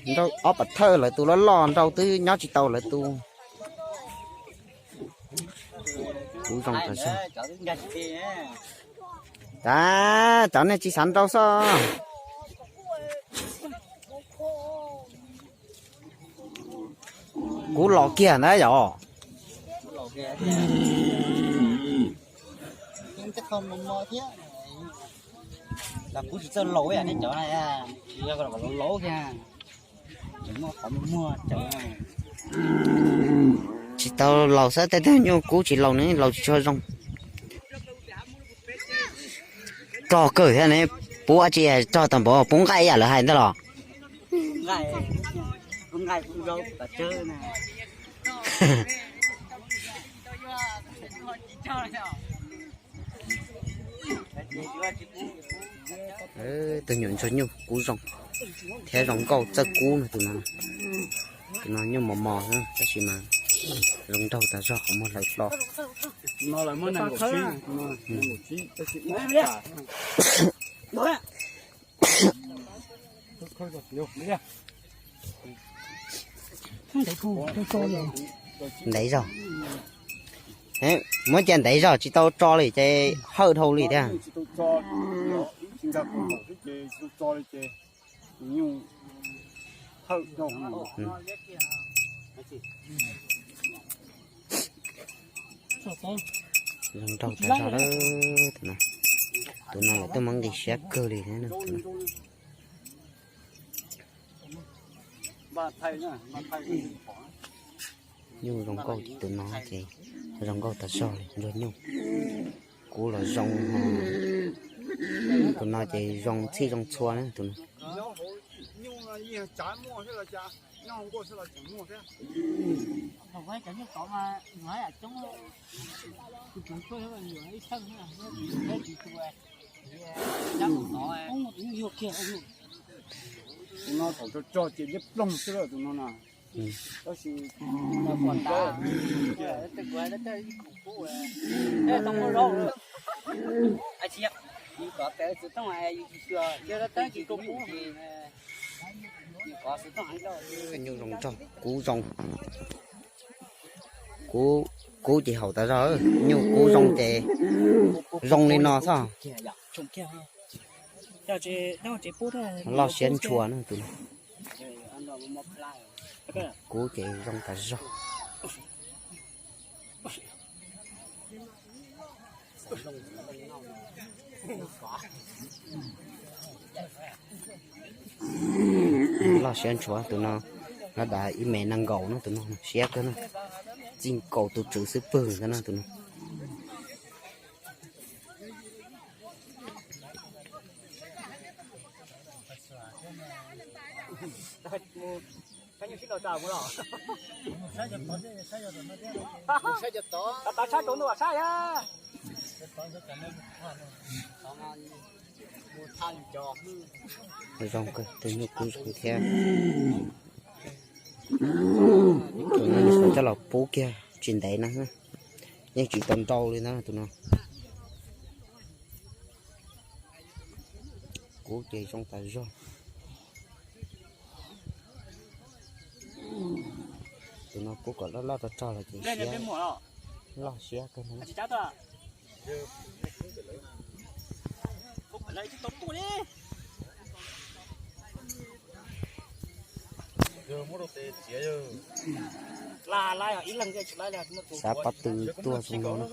Nrau ob pam thawj lawv tus loj loj nrau twb nyob tsis tau lawv tus. Kuv zoo tas zog. Cas cov nej tsis xav nrau xwb? Kuv laus kiag ntawd yom. Tsis tau laus xwb, tej tug nyuj kub tsis laus nws laus tsis tshua zoo. Rog kawg thiab ne, pub dab tsi rog tau npaum pub nqaij ib yam lawv hais ntag los? Tus nyuam ntsuag nyuj kub zoo thiab zoo nkauj txawj kub no, tus no, tus no nyuj mos mos xwb tab sis mas zoo nraug tas zog qhov muag hlawv hlo. Ntev zog, muab cia ntev zog tsis tau tso li ces hawj dhau li thiab. Zoo nraug tas zog lawm tus no. Tus no lawv tuaj muab nqis siab kawg li thiab. Nyuj zoo nkauj ces tus no ces zoo nkauj tas zog li ntsuag nyuj. Kub los zoo, tus no ces zoo txhij zoo txhua na tus no. Tus no thaum tso tso ces liab ploog xwb tus no na. Tab sis nyuj zoo nraug kub zoo. Kub, kub ces haum tas zog, nyuj kub zoo ces zoo li no xwb. Loj siab ntshua na tus no. Kub ces zoo tas zog. Loj siab ntshua tus no, no dav ib mev nees nkaum no tus no siab kawg na. Txij nkaus tus tswv xub pwg ntawd no tus no. Zoo kawg, tus nyuj kub zoo thiab. Tus no nws coj los pub kiag tsis ntev na, yeej tsis tau nrau li na tus no. Kub ces zoo tas zog. Tus no kub kom loj loj rog rog los ces siab, loj siab kawg no. Xav pob tw tuaj zoo no.